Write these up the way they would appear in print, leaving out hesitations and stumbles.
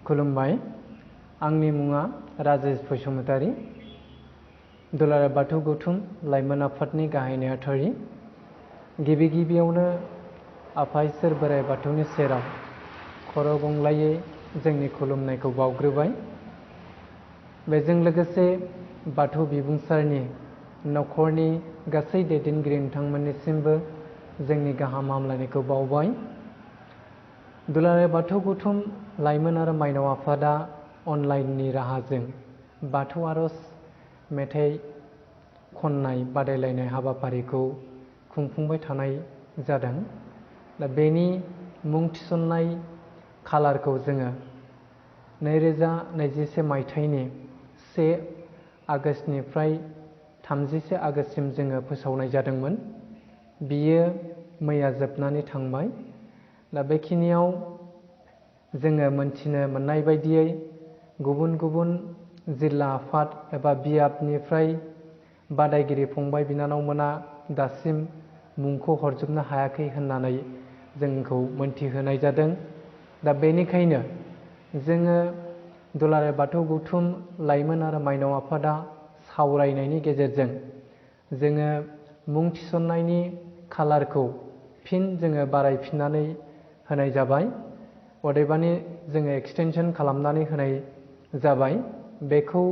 खुलुमबाय। आंनि मुङा राजेश बसुमतारी, दुलाराय बाथौ गौथुम लाइमोन आफादनि गाहाय नेहाथारि। गिबियावनो आफा इसोर बोराइ बाथौनि सेराव खर' गंग्लायै जोंनि खुलुमनायखौ बावग्रोबाय। बेजों लोगोसे बाथौ बिबुंसारनि न'खरनि गासै दैदेनगिरि नोंथांमोननिसिमबो जोंनि गाहाम हामलायनायखौ बावबाय। दुलाराय बाथौ गौथुम लाइमोन आरो माइनाव आफादा अनलाइननि राहाजों बाथौ आर'ज मेथाइ खननाय बादायलायनाय हाबाफारिखौ खुंफुंबाय थानाय जादों। दा बेनि मुं थिसननाय खालारखौ जोङो 2021 मायथाइनि 1 आगष्टनिफ्राय 31 आगष्टसिम जोङो फोसावनाय जादोंमोन। बियो मैया जोबनानै थांबाय। दा बेखिनियाव जोङो मोनथिनो मोननाय बायदियै गुबुन गुबुन जिल्ला आफाद एबा बियाबनिफ्राय बादायगिरि फंबाय बिनानावमोना दासिम मुंखौ हरजोबनो हायाखै होननानै जोंखौ मोनथिहोनाय जादों। दा बेनिखायनो जोङो दुलाराय बाथौ गौथुम लाइमोन आरो माइनाव आफादा सावरायनायनि गेजेरजों जोङो मुं थिसननायनि खालारखौ फिन जोङो बारायफिननानै होनाय जाबाय। अदेबानि जोङो एक्सटेनसन खालामनानै होनाय जाबाय। बेखौ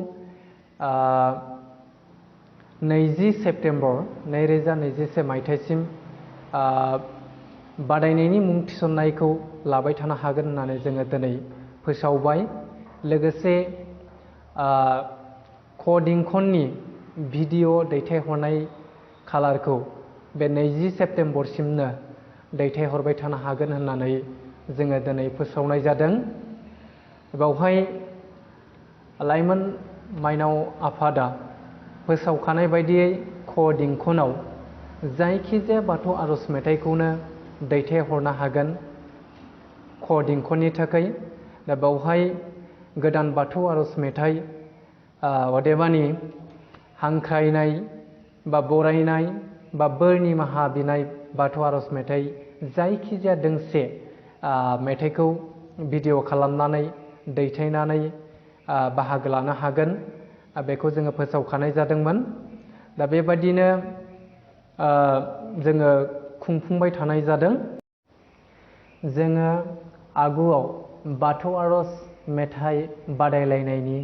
20 सेप्तेम्बर 2021 मायथाइसिम बादायनायनि मुं थिसननायखौ लाबाय थानो हागोन होननानै जोङो दिनै फोसावबाय। लोगोसे क'दिंखननि भिडिअ दैथायहरनाय खालारखौ बे 20 सेप्तेम्बरसिमनो दैथायहरबाय थानो हागोन होननानै जोङो दिनै फोसावनाय जादों। बेवहाय लाइमोन माइनाव आफादा फोसावखानाय बायदियै क'दिंखनाव जायखिजाया बाथौ आर'ज मेथाइखौनो दैथायहरनो हागोन क'दिंखननि थाखाय। दा बेवहाय गोदान बाथौ आर'ज मेथाइ अदेबानि हांख्रायनाय बा बरायनाय बा बोर निमाहा बिनाय बाथौ आर'ज मेथाइ जायखिजाया दोंसे मेथाइखौ भिडिअ खालामनानै दैथायनानै बाहागो लानो हागोन। बेखौ जोङो फोसावखानाय जादोंमोन। दा बेबादिनो जोङो खुंफुंबाय थानाय जादों। जोङो आगुआव बाथौ आर'ज मेथाइ बादायलायनायनि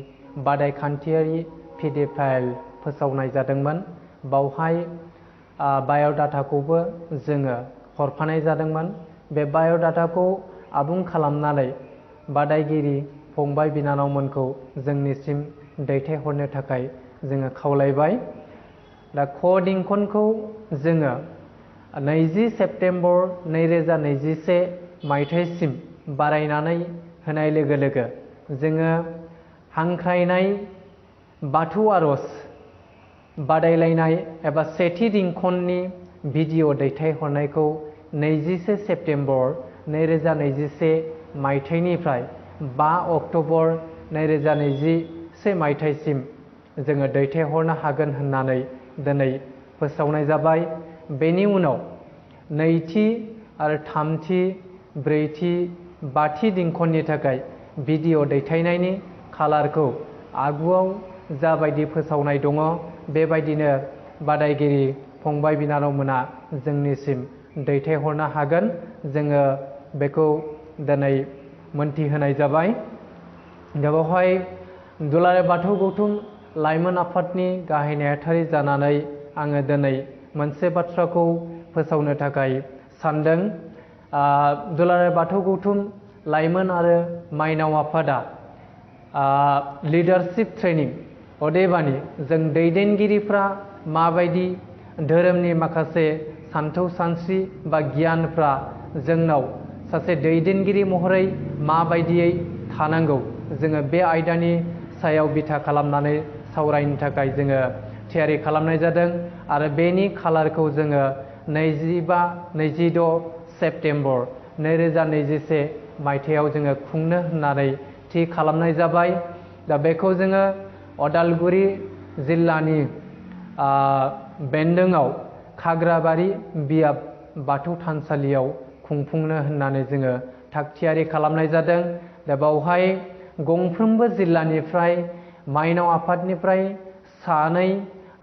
बादायखान्थियारि PDF फाइल फोसावनाय जादोंमोन। बावहाय बाय'डाटाखौबो जोङो हरफानाय जादोंमोन। बे बाय'डाटाखौ आबुं खालामनानै बादायगिरि फंबाय बिनानावमोनखौ जोंनिसिम दैथायहरनो थाखाय जोङो खावलायबाय। दा क'दिंखनखौ जोङो 20 सेप्तेम्बर 2021 मायथाइसिम बारायनानै होनाय लोगो लोगो जोङो हांख्रायनाय बाथौ आर'ज बादायलायनाय एबा सेथि दिंखननि भिडिअ दैथायहरनायखौ 21 सेप्तेम्बर 2021 मायथाइनिफ्राय 5 अक्ट'बर 2021 मायथाइसिम जोङो दैथायहरनो हागोन होननानै दिनै फोसावनाय जाबाय। बेनि उनाव नैथि आरो थामथि, ब्रैथि, बाथि दिंखननि थाखाय भिडिअ दैथायनायनि खालारखौ आगुआव जाबायदि फोसावनाय दङ बेबायदिनो बादायगिरि फंबाय बिनानावमोना जोंनिसिम दैथायहरनो हागोन। जोङो बेखौ दिनै मोनथिहोनाय जाबाय। दा बेवहाय दुलाराय बाथौ गौथुम लाइमोन आफादनि गाहाय नेहाथारि जानानै आङो दिनै मोनसे बाथ्राखौ फोसावनो थाखाय सानदों। दुलाराय बाथौ गौथुम लाइमोन आरो माइनाव आफादा लिडारशिप ट्रेनिं अदेबानि जों दैदेनगिरिफ्रा माबायदि धोरोमनि माखासे सान्थौ सानस्रि बा गियानफ्रा जोंनाव सासे दैदेनगिरि महरै माबायदियै थानांगौ, जोङो बे आयदानि सायाव बिथा खालामनानै सावरायनो थाखाय जोङो थियारि खालामनाय जादों। आरो बेनि खालारखौ जोङो 26 सेप्तेम्बर 2021 मायथाइयाव जोङो खुंनो होननानै थि खालामनाय जाबाय। दा बेखौ जोङो अदालगुरि जिल्लानि बेन्दोङाव खाग्राबारि बियाब बाथौ थानसालियाव खुंफुंनो होननानै जोङो थाग थियारि खालामनाय जादों। दा बावहाय गंफ्रोमबो जिल्लानिफ्राय माइनाव आफादनिफ्राय सानै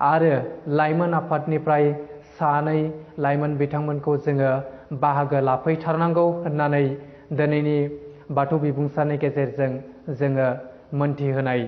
आरो लाइमोन आफादनिफ्राय सानै लाइमोन बिथांमोनखौ जोङो बाहागो लाफैथारनांगौ होननानै दिनैनि बाथौ बिबुंसारनि गेजेरजों जोङो मोनथिहोनाय